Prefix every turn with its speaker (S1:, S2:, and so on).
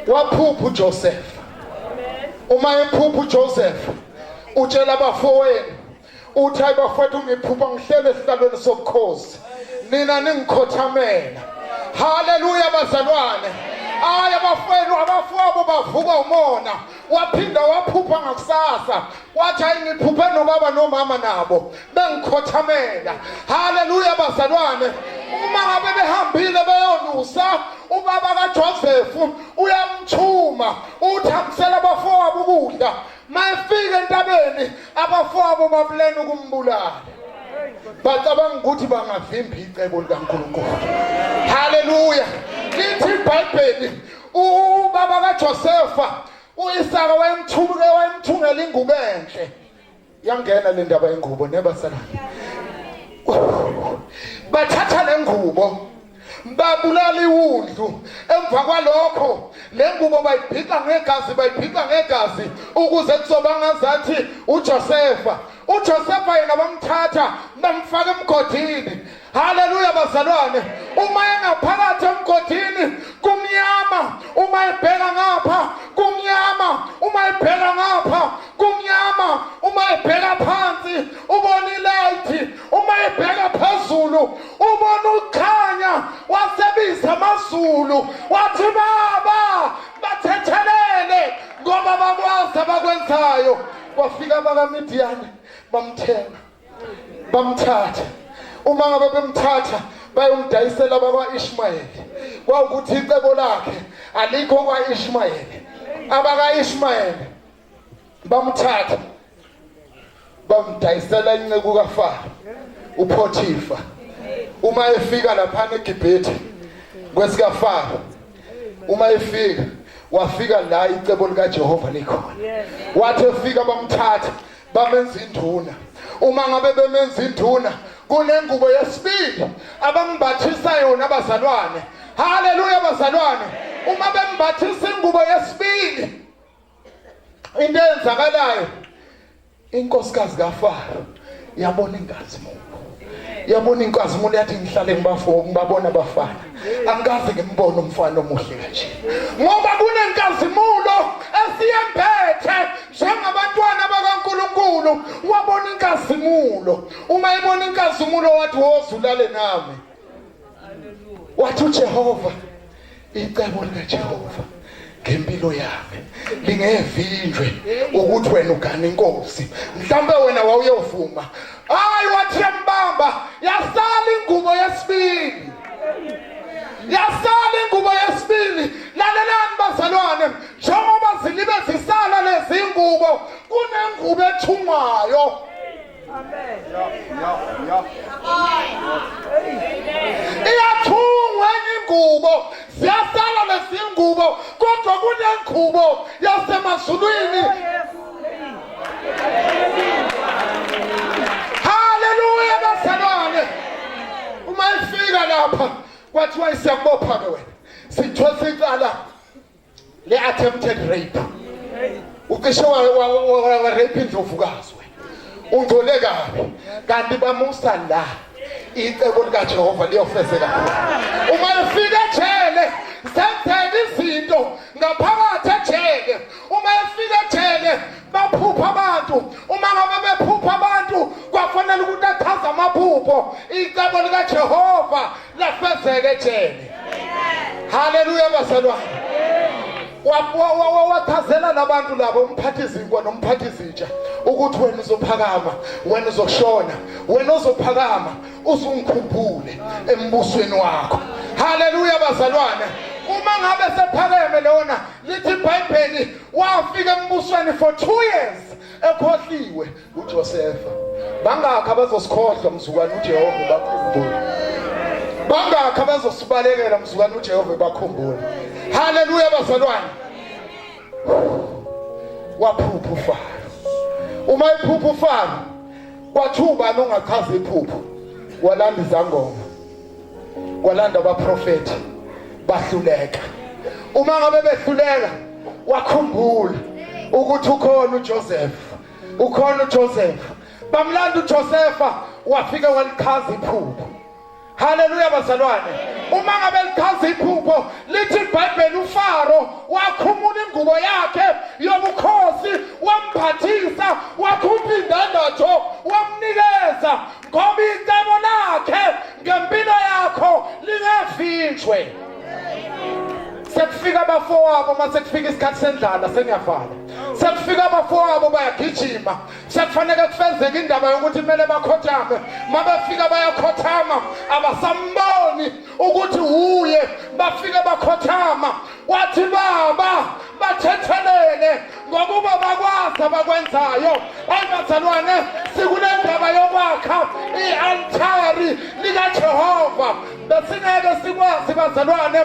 S1: Waphupha uJoseph. Uma ephupha uJoseph utshela abafowenu uthi hayi bafowethu ngiphupha ngihlele esihlalweni sobukhosi nina ningikhothamela. Haleluya bazalwane. Ayi abafowenu abafowabo bavuka umona. Waphinda waphupha ngakusasa wathi hayi ngiphuphe nobaba nomama nabo bengikhothamela. Haleluya bazalwane. Uma ngabe behambile beyolusa ubaba kaJoseph uyamthuma uthi hambisela abafowabo ukudla. Mayefika entabeni abafowabo baplana ukumbulala. Bacabanga ukuthi bangavimba icebo likaNkulunkulu. Haleluya. Lithi iBhayibheli ubaba kaJosefa uIsaka wayemthuke wayemthungela ingubo enhle. Yangena le ndaba yengubo nebasalana. Bathatha le ngubo babulala iwundlu emva kwalokho le ngubo bayibhixa ngegazi bayibhixa ngegazi ukuze kuzoba ngazathi uJosefa uJosefa yena bamthatha bamfaka emgodini. Haleluya bazalwane. Uma engaphakathi emgodini kumnyama, uma ebheka ngapha kumnyama, uma ebheka ngapha kumnyama, uma ebheka phansi ubona ilayithi, uma ebheka phezulu ubona ukukhanya. Wasebiza amazulu wathi baba bathethelele ngoba bakwazi abakwenzayo. Kwafika abakaMidiyani bamthenga bamthatha. Uma ngabe bemthatha bayomdayisela bakwa-Ishmayeli. Kwawukuthi icebo lakhe alikho kwa-Ishmayeli. Abaka-Ishmayeli bamthatha bamdayisela inceku kaFaro uPothifa. Uma efika laphana eGibhithe kwesikaFaro, uma efika wafika la icebo likaJehova likhona. Wathi efika bamthatha bamenza induna. Uma ngabe bemenza induna kunengubo yesibili abambathisa yona abazalwane. Haleluya bazalwane. Uma bembathisa ingubo yesibili into eyenzakalayo inkosikazi kaFaro yabona inkazimulo, yabona inkazimulo yathi ngihlale ngibafo ngibabona abafana angikaze ngimbone umfana omuhle kanje ngoba kunenkazimulo esiyembethe njengabantwana bakaNkulunkulu. Wabona inkazimulo. Uma ebona inkazimulo wathi woza ulale nami. Wathi uJehova icebo likaJehova ngempilo yami lingevinjwe ukuthi wena ugana inkosi, mhlambe wena wawuyovuma. Hayi, wathi yambamba yasala ingubo yesibili, yasala ingubo yesibili. Lalelani bazalwane, njengoba zilibe zisala lezi ngubo, kunengubo ethungwayo. Iyathungwa enye ingubo, ziyasala lezi ngubo, kodwa kunengubo yasemazulwini. Haleluya bazalwane. Uma ifika lapha kwathiwa siyakubopha ke wena, sithwesa icala le attempted rape, ucishe wa rape indlovukazi wena, ungcole kabi. Kanti bamusa la icebo likaJehova liyofezeka khona. Uma efika ejele zenzeka izinto ngaphakathi ejele. Uma efika ejele baphupha abantu. Uma ngabe bephupha abantu kwafanele ukuthi achaze amaphupho. Icebo likaJehova lafezeka ejele. Haleluya bazalwane. Wachazela labantu labo umphathi izinkwa nomphathi izitsha ukuthi wena uzophakama, wena uzoshona, wena uzophakama uzungikhumbule embusweni wakho. Haleluya bazalwane. Uma ngabe sephakeme lona lithi iBhayibheli wafika embusweni for 2 years ekhohliwe uJosefa. Bangakhi abazosikhohlwa mzukwane uJehova bakhumbule? Bangakhi abazosibalekela mzukwane uJehova bakhumbule? Haleluya bazalwane. Waphupha uFaro. Uma ephupha uFaro kwathiwa ubani ongachaza iphupho? Walanda izangoma, kwalanda abaprofethi, bahluleka. Uma ngabe behluleka wakhumbula ukuthi ukhona uJoseph, ukhona uJoseph. Bamlanda uJosepha wafika walichaza iphupho. Haleluya bazalwane. Uma ngabe lichaza iphupho lithi iBhayibheli uFaro Icebo, wakhumula ingubo yakhe yobukhosi, wambhathisa, wakhupha indandatho, wamnikeza, ngoba icebo lakhe ngempilo yakho lingevinjwe. Sekufika abafowabo, uma sekufika isikhathi sendlala, sengiyavala, sekufika abafowabo bayagijima, sekufanele kufezeke indaba yokuthi kumele bakhothame. Mabefika bayakhothama, abasamboni ukuthi wuye. Bafike bakhothama, wathi, "Baba, bathethelele, ngokuba bakwazi abakwenzayo." Ayi bazalwane, sikule ndaba yokwakha i-altari likaJehova, besingeke sikwazi bazalwane.